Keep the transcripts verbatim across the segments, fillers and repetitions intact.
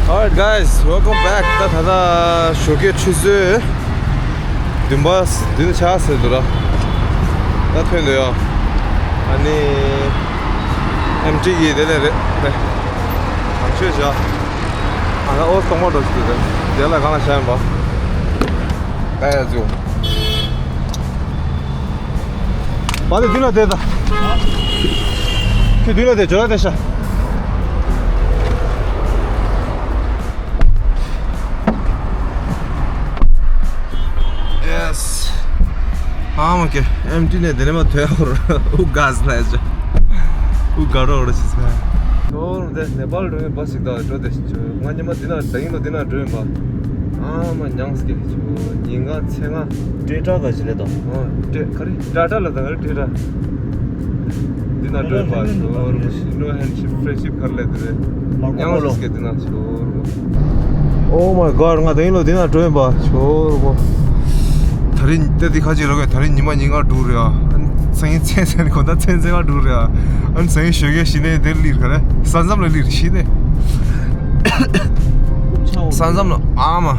Alright guys, welcome back. ད་ད་ལྟ་ཞོགས་ཀའི་ཆུ་ཚོད་བདུན་པ་བདུན་ཆགས་ཟེར་འདུག་ར། ད་ཐོན་འདུག་ཡ། ཨ་ནི་ཨེམ་ཊི་གི་དེ་ལས་རེད་རེད། གང་ཤོད་བྱ། ཨ་ད་ཨོ་སྟོང་པ་འགྲོ་ཞིག་འདུག་རེད། དེ་ལ་གང་ལ་བྱ་ཡིན་པ། ད་ཡ་ཛུ། བ་དེ་མདུན་ལ་བསྡད་ད། ཁྱོད་མདུན་ལ་བསྡད། ཇོ་ལ་བསྡད་ཤག Yes. ཨ་མ་ཀེ། ཨེམ་ཊི་ནས་དེ་ནས་མ་ཐོས་ཧོར། ཨུ་ག་ཟ་ལ་ཅ། ཨུ་ག་རོ་རོ་ཞིག་ཟ། ཨོ་དེ་ནེ་པཱལ་འགྲོ་བའི་བ་ཞིག་ད་འགྲོ་དེ་ཞིག་ང་ཉི་མ་འདི་ན་ད་ཡིན་ལོ་འདི་ན་འགྲོ་ཡིན་པ། ཨ་མ་མྱངས་སྐད་ཆོ། ཉིན་གང་ཚེ་ང་། ཊེ་ཊ་ག་ཅི་ལེ་དང་། ཨོ་ཊེ་ག་རེ། ཊ་ཊ་ལ་དང་ག་རེ་ཊེ་ཊ། འདི་ན་འགྲོ་ཡིན་པ་ཞོར་མོ་ཤི་ནོ་ཧན་ཤིབ་ཧྥྲེན་ཤིབ་ག་རེ་ལེ་དེ་རེད། མར་ཀོ་པོ་ལོ། མྱངས་སྐད་འདི་ན་ཞོར་མོ། Oh my god ང་ད་ཡིན་ལོ་འདི་ན་འགྲོ་ཡིན་པ་ཞོར་མོ། ད་རིང་ད་འདི་ཁ་ཅིག་ལོ་ག་ད་རིང་ཉི་མ་ཉིན་གང་འགྲོ་རེད་ཨ། སང་ཉིན་མཚན་མཚན་གོ་ད་མཚན་མཚན་ག་འགྲོ་རེད་ཨ། ཨ་ནི་སང་ཉིན་ཞོགས་ཀས་གཞི་ནས་དེར་སླེབས་ག་རེ། ས་མཚམས་ལ་སླེབས་གཞི་ནས། ས་མཚམས་ལ་ཨ་མ།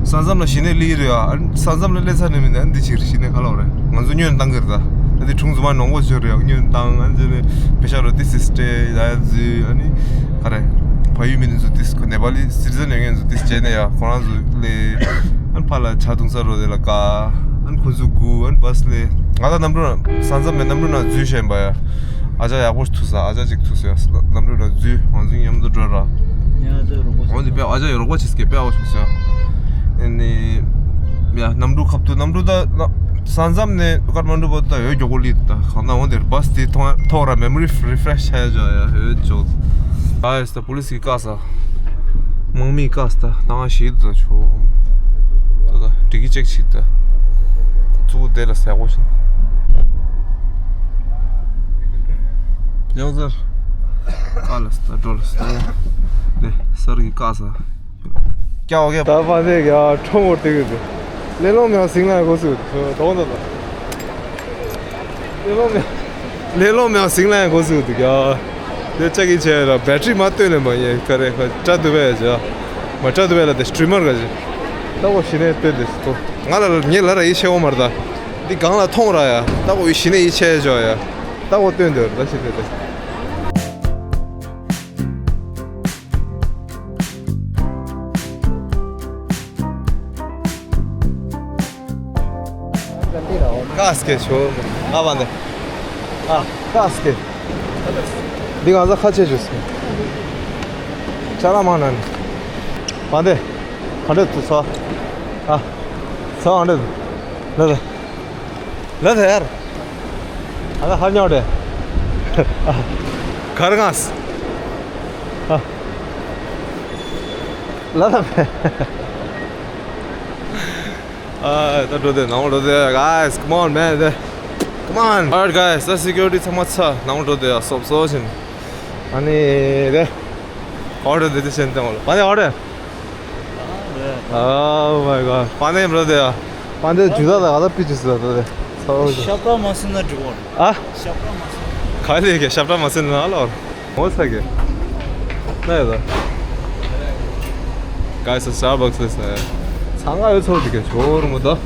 ས་མཚམས་ལ་གཞི་ནས་སླེབས་རེད་ཨ། ཨ་ནི་ས་མཚམས་ལ་སླེབས་ཚར་ནས་མིན་ད་ཨ་ནི་འདི་ཕྱིར་གཞི་ནས་ག་ལ་འོ་རེད། ང་ཚོ་བསྙོན་བཏང་གི་རེད་ད། ཨ་འདི་དྲུང་འཛུལ་མ་ནོང་གོ་ཞོར་རེད་ཨ། བསྙོན་བཏང་ཨ་ནི་རྗེས་ནས་བེ་ཤ་རོ་ཏི་སི་སི་ཊེ་ཡ་ཡ་འཛུལ་ཨ་ནི་ག་རེ། བལ་ཡུལ་མི་དེ་ཚོ་ཏིས་ཁོ་ནེ་པ་ལི་སི་ཊི་ཛན་ཡོད་མཁན་ཚོ་ཏིས་བྱས་ནས་ཡ་ཁོ་རང་ཚོ་ལས་ཨན་ཕ་ལ་ཇ་འཐུང་ས་རོ་དེ་ལ་ཀ་ཨན་ཁོ་ཚོ་སྒུག་ཨན་བ་སི་ལས་ང་ད་གནམ་གྲུ་ན་ས་མཚམས་མེད་གནམ་གྲུ་ན་འཛུལ་བཞིན་པ་ཡ། ཨ་ཅག་ཡག་པོ་ཐུག་ས་ཨ་ཅག་ཅིག་ཐུག་ས་ཡ། གནམ་གྲུ་ན་འཛུལ་ང་ཚོ་མཉམ་དུ་འགྲོ་ར། ཉ་ཨ་ཅག་རོགས་པ་འོན་ཏེ་དཔེ་ཨ་ཅག་ཡ་རོགས་པ་བྱེད་སྐད་དཔེ་ཨ་བ་ཐུག་ས་ཡ། ཨ་ནི་ཡ་གནམ་གྲུ་ཁབ་ཏུ་གནམ་གྲུ་ད་ས་མཚམས་ནས་ཀ་ཐ་མན་གྲུ་བར་དུ་ད་འོད་མགྱོགས་པོ་ལི་ད་གང་ད་འོན་ཏེ་བ་སི་དེ་མཐོང་མཐོང་ར་མེ་མོ་རི་རི་ཕ་རེ་ཤི་ཆགས་ཡ་ཅག་ཡ་འོད་མགྱོགས། ཨ་ཡ་ད་པུ་ལི་སི་གི་བཀག་ས། དམག་མིས་བཀག་སྟེ་ད་ང་ཞིག་ཏུ་ཆོག་ད་ད་འགྲིག་གི་ཅེག་ཞིག་ད་ཚུགས་དེ་ལ་ཟས་གོ་ཞིག་ཡང་ཟེར་བཀག་ལ་སྟ་འགྲོ་ལ་སྟ་ནས་སར་གི་བཀག་ས་ཀྱ་བ་གས་ད་པ་ནས་ཡ་ཁྲོ་མོར་དེ་གི་དུ་ལེ་ལོང་མེའང་ཟིང་ལ་ཡང་གོ་སུ་དོག་ད་ད་ལེ་ལོང་མེའང་། ལེ་ལོ་མེའང་ཟིང་ལ་ཡང་གོ་སུ་འདུག་ཡ། དེ་ལྕགས་ཀྱི་ཆེ་ར་བེ་ཊི་རི་མ་བཏོན་ནས་མ་ཡེ་ག་རེ་ཁ་བཀྲ་འདུག་པས་ཡ། མ་བཀྲ་འདུག་པས་ལ་དེ་སི་ཊི་རི་མར་ག་ཅི། ལྟ་གོ་ཞི་ནས་བཏོན་དེ་སུ་ཐོ། ང་ལ་ལ་ཉེ་ལ་ར་ཡི་ཆེ་བོ་མར་ད། འདི་གང་ལ་མཐོང་ར་ཡ། ལྟ་གོ་ཡི་ཞི་ནས་ཡི་ཆེ་ཇོ་ཡ། ལྟ་གོ་བཏོན་དེ་ར་ད་ཞི་དེ་དེ། ཀ་སྐད་ཤོར། ཨ་བ་འདི། ཨ་ཀ་སྐད། འདི་གང་ཟག་ཁ་ཆེ་ཞུ་སྐད། ཅ་ལག་མང་ན་ནི། བ་འདི། ག་འདྲ་དུ་ཚ། ཨ། ཚ་ག་འདྲ་དུ། ལ་ལ། ལ་ལ་ཡར། ཨ་ད་ཧར་ཉོག་འདྲེ། ཨ། གར་ངས། ཨ། ལ་ལ་བས། ཨ། ད་འགྲོ་དེ་ནང་འགྲོ་དེ། Guys, come on, man. Come on. Alright, guys, the security ཚང་མ་ཚ་ནང་འགྲོ་དེ་ཡ་སོབ་སོ་ཞིན། ཨ་ནི་དེ། ཨོ་རེད་དེ་དེ་ཞེན་ཏེ་འོ་ལ། པ་ནེ་ཨོ་རེད། Oh my god. པ་ནེ་འགྲོ་དེ་ཡ། པ་ནེ་ཇུ་ད་ད་ག་ད་པི་ཅི་སུ་ད་དེ། ཤ་པྲ་མ་སུ་ན་འགྲོ་གོ། ཨ། ཤ་པྲ་མ་སུ་ན། ག་ལེ་གེ་ཤ་པྲ་མ་སུ་ན་ལོར། ངོ་ཚ་གི། ན་ཡོད་ད། Guys, Starbucks ལས་ས། ཚང་ག་ཡོད་ཚོ་དི་གེ་ཆོར་མོ་ད།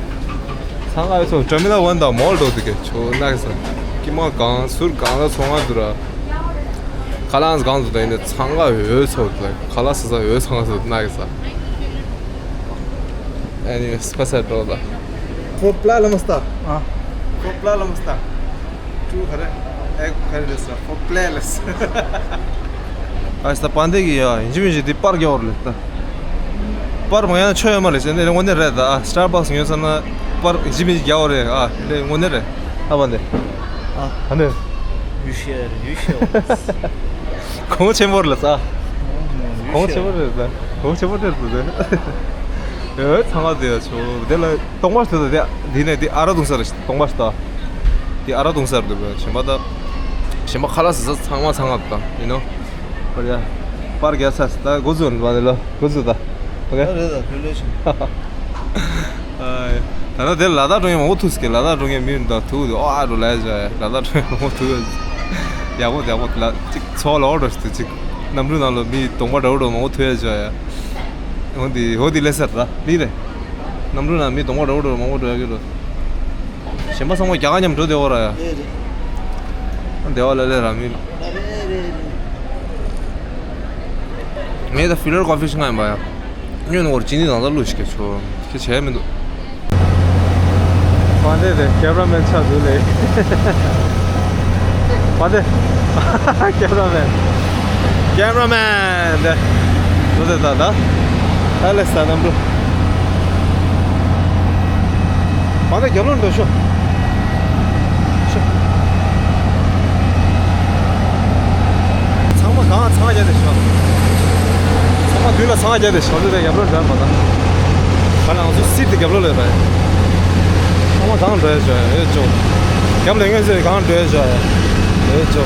ཚང་ག་ཡོད་ཚོ་Terminal One དང་Mall འགྲོ་དི་གེ་ཆོར་ན་གི་ས། ཀི་མ་གང་ཟུར་གང་ལ་ཚོང་ང་འདུག་ར། ཁ་ལག་གང་འདུག་ད་ཡིན་ན་ཚང་ག་ཡོད་ཚོ་དི་ཁ་ལག་ས་ས་ཡོད་ཚང་ག་ཚོ་ན་གི་ས། Anyways, ཁ་ས་འགྲོ་ད། Fo pla la masta. ཨ། Fo pla la masta. ཊུ་ག་རེ། ཨེག་ག་རེ་རེད་ཟེར། ཧྥོ་པླེ་ལེ་ཟེར། ཨ་ས་པ་འདི་གི་ཡ་ཡིན་གཅིག་མིན་གཅིག་འདི་པར་རྒྱག་དགོས་རེད་ད། པར་མ་རྒྱག་ན་ཆོ་ཡོད་མ་རེད་ཟེར་ནས་དངོས་གནས་རེད་ད། ཨ་Starbucks ཉོས་ཚར་ན་པར་ཡིན་གཅིག་མིན་གཅིག་རྒྱག་དགོས་རེད། ཨ་འདི་དངོས་གནས་རེད། ཨ་པ་འདི། ཨ་ཨ་འདི། ཡུ་ཤེ་ཡུ་ཤེ། གོང་ཆེན་པོ་རེད་ད། གོང་ཆེན་པོ་རེད་ད། གོང་ཆེན་པོ་རེད་ད། ཨེ་ཚང་མ་དེ་ཡ་ཆོ་དེ་ལ། སྟོང་པ་ཞིག་ད་དེ་དེ་ནས་དེ་ཨ་ར་དུང་ས་རེད། སྟོང་པ་ཞིག་ད། དེ་ཨ་ར་དུང་ས་རེད་འདུག་ག་གཞན་པ་ད། གཞན་པ་ཁ་ལག་ཟ་ས་ཚང་མ་ཚང་མ་ད་ཡིན་ནོ། པར་ཡ། པར་རྒྱག་ས་ད་འགོ་བཙུགས་ནས་པ་དེ་ལ་འགོ་བཙུགས་ད། ཨོ་ཀེ། ཨ་རེད་ད་དེ་ལས་ཤིང་། ཨ་ད་ནི་དེ་ལ་ལ་དྭགས་འགྲོ་མཁན་མང་པོ་ཐུག་ཟེར་གི། ལ་དྭགས་འགྲོ་མཁན་མི་ད་ཐུག་འདུག་ཨ་རོ་ལ་ཡ་ལ་དྭགས་འགྲོ་མཁན་མང་པོ་ཐུག་ཡག་པོ་ཡག་པོ་ལ་ཅིག་ཚོ་ལ་འོ་འགྲོ་ཞིག་ད་ཅིག་གནམ་གྲུ་ནང་ལ་མི་གདོང་པ་འདྲ་བོ་འདྲ་མང་པོ་ཐུག་ཡ་ཅིག་ཡ། འོ་དེ་འོ་དེ་ལས་སར་ར་ལི་རེད། གནམ་གྲུ་ན་མི་གདོང་པ་འགྲོ་འགྲོ་མང་པོ་འགྲོ་ཡ་གི་རོ། གཞན་པ་ཚང་མ་རྒྱ་གར་མཉམ་འགྲོ་བདེ་བོ་ར་ཡ། རེད་རེད། བདེ་བ་ལ་ལས་ར་མི། རེད་རེད་རེད། ངས་ད་ཕི་ལར་ཀོ་ཕི་ཞིག་ང་ཡིན་པ་ཡ། སྔོན་འོར་ཅི་ནི་དང་ད་ལུ་ཞིག་ག་ཆོ་ཁྱེད་བྱས་མི་འདུག་བ་དེ་དེ་ཀེམ་ར་མེན་ཆགས་འདུག་ལེ། བ་དེ་ཀེམ་ར་མེན། ཀེམ་ར་མེན་དེ། ལོ་དེ་ད་ད། ཨ་ལེ་ས་ནམ་རུ། བ་དེ་རྒྱབ་ལོག་འདུག་ཤོ། ཤོ། ཚང་མ་གང་ཚང་རྒྱ་དེ་ཤོ། ཚང་མ་དུས་ལ་ཚང་རྒྱ་དེ་ཤོ་དེ་དེ་རྒྱབ་ལོག་འདྲ་མ་ད། ག་ལ་ང་ཚོ་སིད་དེ་རྒྱབ་ལོག་ལས་རེད། ཚང་མ་གང་འགྲོ་ཡ་ཅོ་ཡ་ཡོད་ཅོ། རྒྱབ་ལས་ངན་ཟེར་གང་འགྲོ་ཡ་ཅོ་ཡ་ཡོད་ཅོ།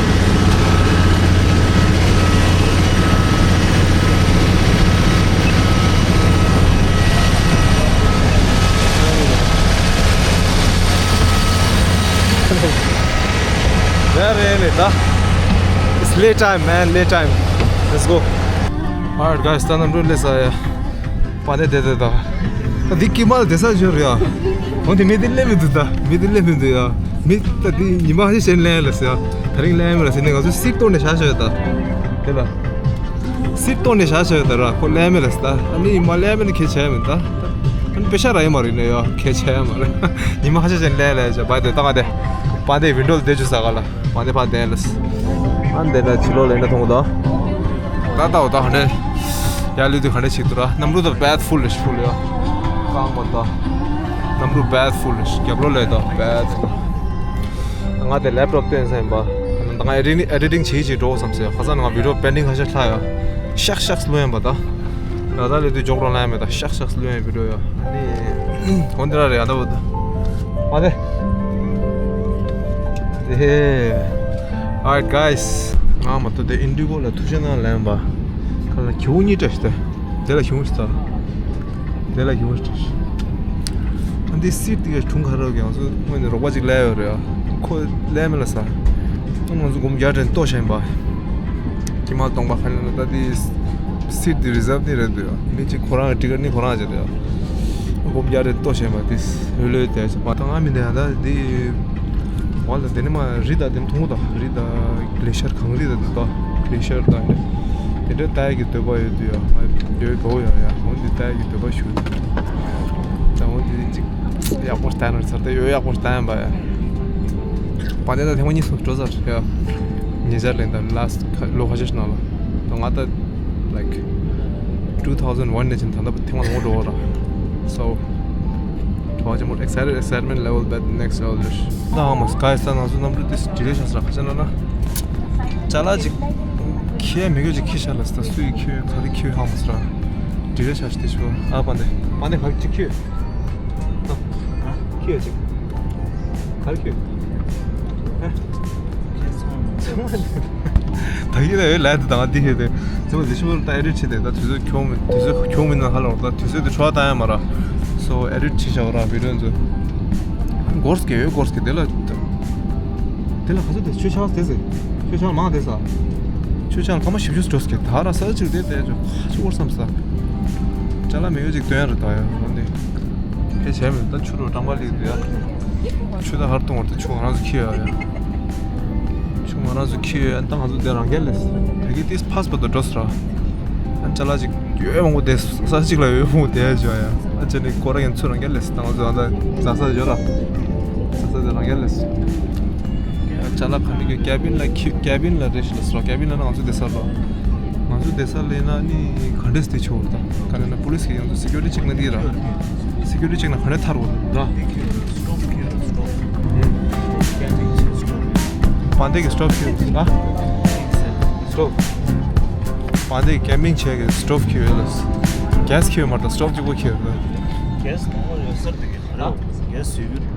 Where really, da? It's late time, man, late time. Let's go. Alright, guys, ད་ནམ་རུ་ལས་ས་ཡ། པ་དེ་དེ་དེ་ད། ད་འདི་ཀི་མལ་དེ་ས་ཞོར་ཡ། འོན་ཏེ་མི་དེ་ལས་མི་འདུག་ད། མི་དེ་ལས་མི་འདུག་ཡ། མི་ད་འདི་ཉི་མ་ཧ་ཅང་ལས་ལ་ས་ཡ། ད་རིང་ལས་མི་ལ་ས་ནས་ང་ཚོ་སིད་སྟོང་ནས་བཞག་ཤོད་ད། དེ་ལ། སིད་སྟོང་ནས་བཞག་ཤོད་ད་ར་ཁོ་ལས་མི་ལ་ས་ད། ཨ་ནི་ཉི་མ་ལས་མི་ལ་ཁེ་ཆེ་མི་ད། ཨ་ནི་པེ་ཤ་ར་ཡི་མ་རིག་ནས་ཡ་ཁེ་ཆེ་མ་རེད། ཉི་མ་ཧ་ཅང་ལས་ལས་ཅ་པ་དེ་ད་ང་དེ། པ་དེ་ཝིན་ཌོ་ལ་དེ་ཅུ་ས་ག་ལ། མ་ནི་ཕ་དེ་ལས། ཨ་འདི་ལ་ཕྱི་ལོགས་ལ་འདྲ་མཐོང་གི་འདུག་ད་ལྟ་འོ་ད་ཧ་ནས། ཡ་ལུས་དུས་ག་འདྲ་ཞིག་འདུག་ར། གནམ་གྲུ་ད་bad foolish full ཡ། རྐང་པ་ད། གནམ་གྲུ་bad foolish རྒྱབ་ལོགས་ལ་ད་bad། ང་དེ་ལེབ་ཊོབ་སྟོན་ས་ཡིན་པ། ད་ང་ཨེ་ཌི་ཊིང་ཨེ་ཌི་ཊིང་བྱེད་ཀྱི་འགྲོ་བསམ་ཟེར། ཁ་སང་ང་བི་ཌིའོ་པེན་ཌིང་ཁ་ཤས་ལྷག་ཡ། ཤག་ཤག་ལོས་ཡིན་པ་ད། ང་ད་ལས་དུས་འཇོག་རོགས་གནང་མེད་ད། ཤག་ཤག་ལོས་ཡིན་བི་ཌིའོ་ཡ། ཨ་ནི། འོན་ཏེ་ར་རེད་ཡ་ད་བུ་ད། མ་དེ། ཧེ། Alright guys. ང་མ་ཏོ་དེ་ཨིན་ཌི་གོ་ལ་ཐུག་ཤེས་ན་ལན་པ། ཁ་ལ་ཁྱེའུ་གཉིས་བཀྲ་ཤིས་ད། དེ་ལ་ཁྱེའུ་ཤིས་ད། དེ་ལ་ཁྱེའུ་ཤིས་ད། ཨ་འདི་སིད་དེ་ག་གྲུང་ཁ་རོག་གི་ང་ཚོ་སྔོན་ནས་རོགས་པ་ཅིག་སླེབས་ཡོད་རེད་ཡ། ཁོ་སླེབས་མེད་ལ་ས། ང་ཚོ་སྒོམ་རྒྱ་དྲན་ལྟོ་ཤེས་པ། ཀྱི་མ་གཏོང་པ་ཁ་ལ་ད་འདི། སིད་དེ་རི་ཛརབ་དེ་རེད་འདུག་ཡ། མི་གཅིག་ཁོ་རང་གི་ཊི་ཀེཊ་ནི་ཁོ་རང་བྱེད་རེད་ཡ། སྒོམ་རྒྱ་རེད་ལྟོ་ཤེས་པ་དེ། ལྷོད་ལྷོད་དེ་བྱེད་པ་ད་ང་མི་འདི་ཡ་ད་འདི། འོ་ལ་དེ་ནི་མ་རི་དང་དེ་མཐོང་གོ་ད། རི་དང་གླེ་ཤར་གངས་རི་དང་འདི་ད་གླེ་ཤར་དང་དེ་འདྲ་ལྟ་ཡ་གི་འདོད་པ་ཡོད་དུ་ཡ། ང་ཡོད་གོ་ཡ་ཡ། འོ་འདི་ལྟ་ཡ་གི་འདོད་པ་ཞུ། ད་འོ་འདི་གཅིག་ཡག་པོ་ལྟ་ན་ཚར་ད་ཡོད་ཡག་པོ་ལྟ་ཡ་པ་ཡ། པ་དེ་ད་ཐེངས་མ་གཉིས་སུ་འགྲོ་ཚར་ཡ། ཉེ་ཆར་ལེན་ད་ལཱ་སི་ཊི་ལོ་ཁ་ཤས་ནང་ལ། ད་ང་ད་like two thousand one ནས་ཕྱིན་ད་ལྟ་ཐེངས་མ་མང་པོ་འགྲོ་བ་ར། So གྲོགས་ཅན་མོ་excited, excitement level that next level རེད། ད་ཧ་མ་སི་ཀའི་ས་ང་ཚོ་གནམ་གྲུ་དེ་ཌི་ལེ་ཆགས་སོང་ར། ཁ་ཆེ་ན་ན། ཅ་ལག་ཅིག་ཁྱེར་མི་དགོས་ཅིག་ཁྱེར་ཤག་ལ་ས། ད་སུས་ཁྱེར་ག་རེ་ཁྱེར་ཧ་མ་སི་ར། ཌི་ལེ་ཆགས་ཤི་དེ་ཆུ་ཨ་པ་འདི་པ་འདི་ག་རེ་ཅིག་ཁྱེར། ཨ། ཁྱེར་ཅིག་ག་རེ་ཁྱེར། ཨ། ད་ཡིན་ན་ཡོད་ལ་དེ་དང་འདི་ཧེ་དེ། ཚེ་མ་དེ་ཤི་བོ་ད་ཨེ་ཌིཊ་བྱེད་དེ་ད་དུས་ཚོད་ཁྱོང་མི་དུས་ཚོད་ཁྱོང་མི་ན་ཧ་ལོ་ད་དུས་ཚོད་དེ་འཕྲོ་བཏང་ཡ་མ་ར། སོ་ཨེ་ཌིཊ་བྱེད་བྱ་བ་ར་བི་ཌིའོ་ཚོ། གོར་སི་ཀེ་ཡོད་གོར་སི་ཀེ་དེ་ལ། དེ་ལ་ག་ཚོད་དེ་ཆོས་ཆགས་དེ་ཟེར། ཆོས་ཆགས་མང་དེ་ས། ཆོས་ཆགས་སྐར་མ་བཞི་བཅུ་འགྲོ་སི་ཀེ་ད་ར་ས་ཅིག་དེ་དེ་ཆོ་ཁ་ཆུ་བོར་བསམ་ས། ཅ་ལག་མེད་ཡོད་ཅིག་སྟོན་ཡ་རེད་ད་ཡ་འོན་ཏེ། ཕལ་ཆེར་མེད་ད་ཆུ་རུ་སྤྲང་པ་ལིག་འདུག་ཡ། ཆུ་ད་ཧར་གཏོང་བར་དུ་ཆུ་ང་རང་ཚོ་ཁྱེར་ཡ་ཡ། ཆུ་ང་རང་ཚོ་ཁྱེར་ཡ་ཡ་ད་ང་ཚོ་དེ་རང་རྒྱལ་ལས། བོད་ཀྱི་ཏིས་ཕ་སི་པོ་ཏི་འགྲོ་སི་ར། ཨ་ཅ་ལག་ཅིག་ཡོད་མང་པོ་དེ་ས་གཅིག་ལ་ཡོད་མང་པོ་དེ་ཡ་ཅོ་ཡ། ཨ་ཅེ་ནི་ཁོ་རང་ཡང་ཚུར་རང་རྒྱལ་ལས་ད་ང་ཚོ་ཨ་ད་ཟ་ས་ཡོད་ར། ཟ་ས་དེ་རང་རྒྱལ་ལས། ཅ་ལག་ག་ནི་གི་ཀེ་བིན་ལ་ཁྱི་ཀེ་བིན་ལ་རེ་ཞིག་ལ་སོ་ཀེ་བིན་ལ་ན་ང་ཚོ་བསྡད་ས་ར། ང་ཚོ་བསྡད་ས་ལས་ན་ནི་ག་འདྲས་དེ་ཆོ་ར་ད་ག་ནི་ན་པུ་ལིས་གི་ཡང་ཚོ་སི་ཀུ་རི་ཊི་ཅེག་ན་དེ་ར། སི་ཀུ་རི་ཊི་ཅེག་ན་ག་ནས་ཐར་བོ་ར། པ་འདེ་གི་སི་ཊོབ་ཁྱེར་ཡོད་ཨ། སི་ཊོབ། པ་འདེ་ཀེམ་པིང་བྱེད་གི་སི་ཊོབ་ཁྱེར་ཡོད་ལ། གེ་སི་ཁྱེར་ཡོད་མ་རེད་ད་སི་ཊོབ་གཅིག་པོ་ཁྱེར་ཡོད་ལ། གེ་སི་མང་པོ་ཡོད་སར་དེ་གི་ར། གེ་སི་ཡོད་གི།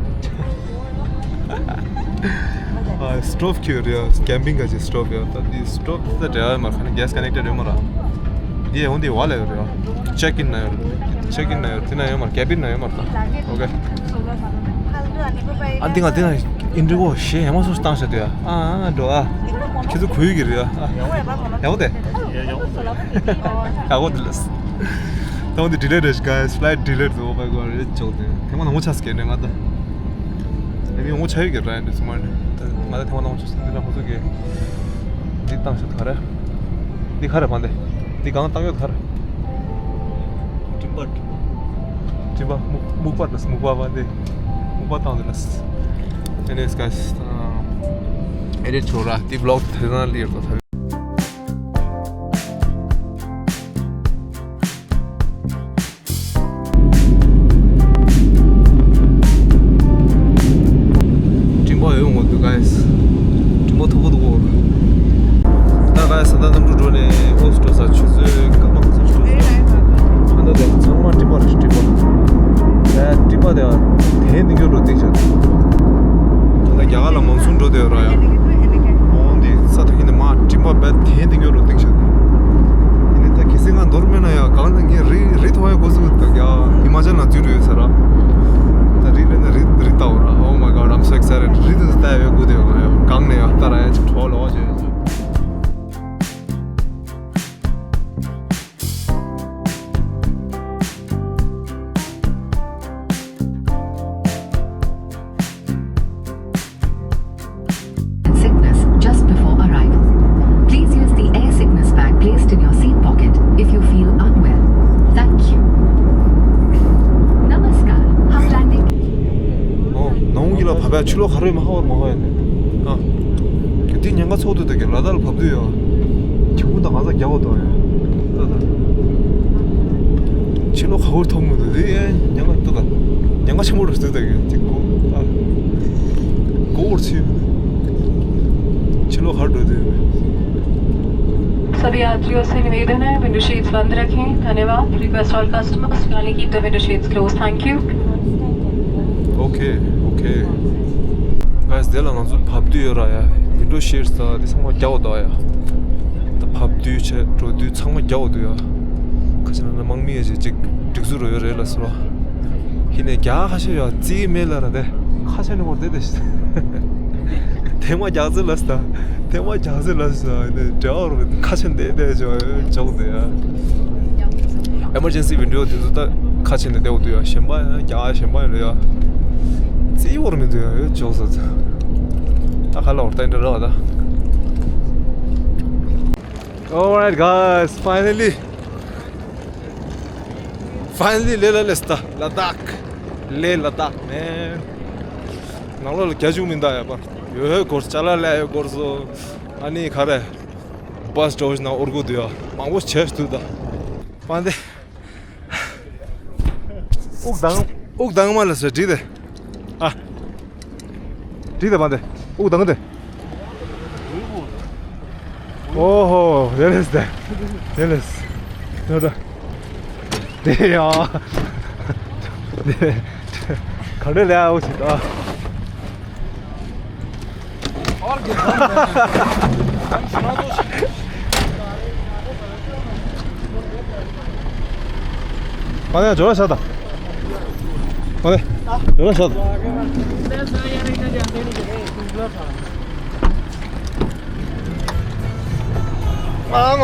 ཨ། སི་ཊོབ་ཁྱེར་ཡོད་རེད་ཡ། ཀེམ་པིང་ག་ཅིག་སི་ཊོབ་ཡ། ད་འདི་སི་ཊོབ་ད་འབྲེལ་བ་ཡོད་མ་རེད། ཁ་ནས་གེ་སི་ཀ་ནེག་ཊེཌ་ཡོད་མ་རེད། འདི་ཡ་འོང་འདི་བ་ལ་ཡོད་རེད་ཡ། ཅེག་ཨིན་ན་ཡོད་རེད། ཅེག་ཨིན་ན་ཡོད་རེད། དེ་ན་ཡོད་མ་རེད། ཀེ་བིན་ན་ཡོད་མ་རེད་ད། ཨོ་ཀེ། ཨ་འདི་ང་འདི་ན་ཨིན་ཌི་གོ་ཞེ་ཡ་མ་སོ་སོ་བཏང་ཤ་དུ་ཡ། ཨ་ཨ་འགྲོ་ཨ། ཁྱེད་ཚོ་གུ་ཡུག་གི་རེད་ཡ། ཨ། ཡག་པོ་དེ། ཡག་པོ་དེ་ལ། ཐེངས་འདི་ཌི་ལེ་རེད་guys, flight delayed. Oh my god, རེད་ཅོག་དེ་ཐེངས་མ་ནང་ཆགས་ཀྱི་རེད་ང་ད། ཨ་ནི་ངོ་ཆ་ཡོད་ཀྱི་རེད་འདི་ཚང་མ་རེད། ང་ད་ཐེངས་མ་ནང་ཆགས་འདི་ལ་ཧོ་ཚོ་གི་འདི་བཏང་ཤོག་ག་རེ། འདི་ག་རེ་བ་འདི། འདི་གང་བཏང་ཡོད་ག་རེ། སྤྲིན་པ་སྤྲིན་པ་སྨུག་སྨུག་པ་རེད། སྨུག་པ་བ་འདི་སྨུག་པ་བཏང་འདི་ལ། Anyways guys, edit ཆོག་ར་འདི་vlog དེ་ན་ལིར་དོ་ཐ། སྤྲིན་པ་ཡོད་འོང་འདུག་guys. སྤྲིན་པ་མཐུག་པོ་འདུག་གོ། ད་guys ད་གནམ་གྲུ་འགྲོ་ནས་ཨོ་སི་འགྲོ་ས་ཆུ་ཚོད་སྐར་མ་ག་ཚོད་འགྲོ་ས། ཨ་ད་དེ་ཚང་མ་སྤྲིན་པ་རེད། སྤྲིན་པ། ད་སྤྲིན་པ་དེ་དེ་འདི་འགྱུར་རུ་ཏིག་ཆགས། ད་རྒྱ་གར་ལ་མོན་སུན་འགྲོ་དེ་ར་ཡ། འོང་འདི་ས་ད་ཧིན་ནི་མ་སྤྲིན་པ་བས་དེ་འདི་འགྱུར་རུ་ཏིག་ཆགས། ཡིན་ནི་ད་གལ་སྲིད་ང་མདོར་སྨད་ན་ཡ་གང་ན་ངས་རི་རི་མཐོང་ཡ་འགོ་ཚུགས་འདུག་ཡ། ཧི་མ་ཅལ་ན་འཛུལ་འགྲོ་ཡོད་ས་ར། ད་རི་ལས་ན་རི་རི་ལྟ་བུ་ར། Oh my god, I'm so excited. རི་དུ་ལྟ་ཡ་འགོ་དེ་ཡོད་ལ་ཡ། གང་ནས་ཡ་ལྟ་ར་ཡ་ཅིག་གྲོགས་ལོག་བྱས་ཡོད་ཚུལ། Sickness just before arrival. Please use the air sickness bag placed in your seat pocket if you feel unwell. Thank you. Namaskar. हम लैंडिंग ཨོ། ནང་གི་ལ་བབས་པའི་ཕྱི་ལོགས་ག་རེ་མ་ཧ་བར་མ་ཧ་ཡ་ནས། ཨ། དེ་ཉེན་ཁ་ཚོགས་འདུག་ད་གི་ལ་དྭགས་ལ་བབས་དུས་ཡོད། ཁྱུང་དང་ང་ཚ་རྒྱ་བོ་དོ་ཡ། ད་ད། ཕྱི་ལོགས་ག་བར་ཐོག་མི་འདུག་དེ་ཡ་ཉེན་ཁ་འདུག་ད། ཉེན་ཁ་ཆེན་པོ་རེད་འདུག་ད་གི་དེ་གོ། ཨ། གོ་བར་ཚུད་མི་འདུག་ཕྱི་ལོགས་ག་འགྲོ་དུས་ཡོད། सभी यात्रियों से निवेदन है, window sheets बंद रखें। धन्यवाद। Request all customers kindly keep the window shades closed. Thank you. Okay, okay. Guys, དེ་ལ་ང་ཚོ་བབས་དུས་ཡོད་ར་ཡ། Window shades ད་དེ་ཚང་མ་རྒྱག་འདུག་ཡ། ད་བབས་དུས་བྱས་འགྲོ་དུས་ཚང་མ་རྒྱག་འདུག་ཡ། ཁ་ཆེ་ན་ན་དམག་མི་ཡ་ཅིག་ཅིག་སྒྲིག་འཛུགས་རོ་ཡོད་རེད་ལ་སོ། ཧི་ནས་རྒྱ་ཁ་ཤས་ཡ་རྩིས་མེད་ལ་ར་དེ་ཁ་ཆེ་ནས་བོར་དེ་དེ་ཤི། ཐེངས་མ་རྒྱག་ཚེ་ལ་སོ། ཐེངས་མ་རྒྱག་ཚེ་ལ་སོ། ཨ་ནི་འབྲེལ་བ་རུ་ཁ་ཆེན་དེ་དེ་ཅོག་ཅོག་དེ་ཡ། Emergency window དེ་ཚོ་ད་ཁ་ཆེན་དེ་དེ་འོ་དུ་ཡ། གཞན་པ་ཡ་རྒྱག་གཞན་པ་ཡ་རེད་ཡ། རྩིས་བོར་མི་འདུག་ཡ། ཡོད་ཅོག་ས་ད་ཁ་ལ་འོར་ད་འདྲ་ར་བ་ད། Alright guys, finally, finally ལེ་ལ་ལེ་སྟ་ལ་དྭགས། ལེ་ལ་དྭགས་མེན། ནང་ལོགས་ལ་རྒྱ་ཅུང་མི་འདའ་ཡ་པ། ཡོད་ཧོད་སྐོར་ཅ་ལག་ལས་ཡོད་སྐོར་སོ། ཨ་ནི་ག་རེ། བཱས་འགྲོ་བཞིན་ན་ཨོར་གོ་དུ་ཡ། མང་པོ་བྱས་སུ་ད། པ་འདི། དབུགས་དང་། དབུགས་དང་མ་ལ་སོ་བྲིས་ཏེ། ཨ། བྲིས་ཏེ་པ་འདི། དབུགས་དང་དེ། ཨོ་ཧོ། རེ་རེས་དེ། རེ་རེས། ད་ད། དེ་ཡ། དེ། ག་འདྲ་ལས་ཨའོ་ཆི་ད། མ་ནས་ཇོ་ར་ཤ་ད། མ་ནས་ཇོ་ར་ཤ་ད། ཨ་མ།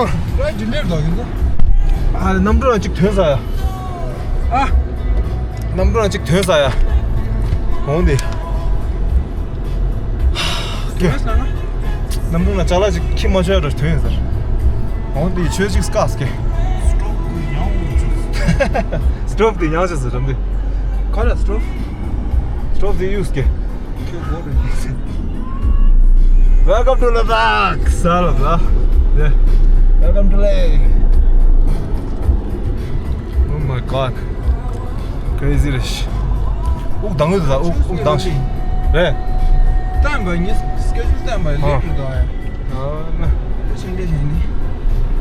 ཨ་གནམ་གྲུ་ལ་གཅིག་ཐོན་ས་ཡ། ཨ། གནམ་གྲུ་ལ་གཅིག་ཐོན་ས་ཡ། འོང་དེ། གནམ་གྲུ་ལ་ཅ་ལག་ཅིག་ཁྱི་མ་ཆོད་ར་ཐོན་ས། འོང་དེ་ཆོས་ཅིག་སྐག་སྐེ། སྟོབ་དེ་ཡང་ཆེ་ས་རམ་དེ། ག་རེ་སྟོབ། སྟོབ་དེ་ཡུག་སྐེ། Welcome to Ladakh. Salam, bro. Yeah. Welcome to Leh. Oh my God. Crazy རེད། དབུགས་ལྡང་གི་འདུག་དབུགས་དབུགས་ལྡང་ཞིག་རེད། བཏང་བ་ངས་སྐད་ཆ་བཏང་བ་ལེགས་འགྲོ་འདུག་ཨ། ཨ་ན། ཕྱིན་ལས་བྱས་ནི།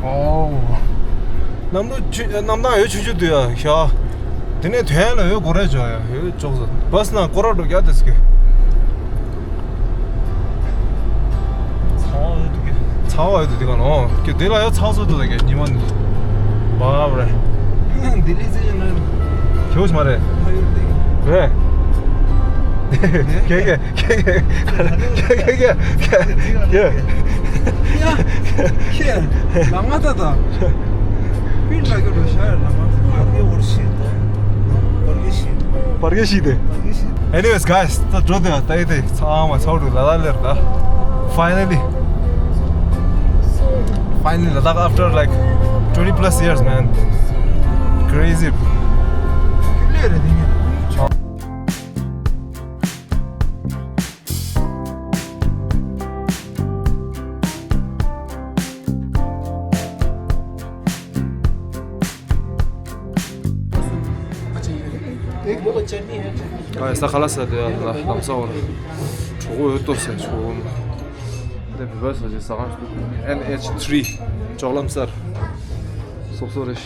ཨོ། གནམ་གྲུ་ཆུ་གནམ་ཐང་ཡོད་ཆུང་ཆུང་འདུག་ཡ་ཤ། དེ་ནས་ཐོན་ལ་ཡོད་སྒོ་རེ་ཅོག་ཡ་ཡོད་ཅོག་ས་བཱས་ན་སྐོར་ར་འགྲོ་རྒྱ་དེ་སྐད། ཚ་བ་ཡོད་འདུག་གི། ཚ་བ་ཡོད་འདུག་དེ་ག་ནོ་ཀྱི་དེ་ལ་ཡོད་ཚ་བ་སོ་འདུག་ལ་ཀྱི་ཉི་མ་འདུག་བ་བ་རེད། ལྡི་ལི་ཚེ་ཡོད་ན་ཁྱོད་ཤི་མ་རེད། ཕ་ཡུལ་དེ་རེད། ཁྱེད་ཁྱེད་ཁྱེད་ཁྱེད་ཁྱེད་ཁྱེད་ཁྱེད་ཁྱེད། ཡ། ཁྱེད་ལ་མ་ད་ད། པིན་ལ་གི་རོ་ཤ་ཡ་ལ་མ་ད། ག་ཤི་དེ། Anyways, guys, ད་འགྲོ་དེ་ད་ཡི་དེ་ཚང་མ་ཚོགས་རུ་ལ་ལ་ལེར་ད། Finally, finally, Ladakh after, like, twenty plus years, man. Crazy. ཨ་ས་ཁ་ལ་ས་དེ་ལ་ལམ་ས་བར་གྲོགས་པོ་ཡོད་ཏོ་ཟེར་ཆོག་གོ་ནོ། དེ་བི་བ་ས་ཅི་ས་ཁང་ཨེན་ཨེཆ་ཐི་རི་ཅོག་ལམ་སར་སོག་སོ་རེ།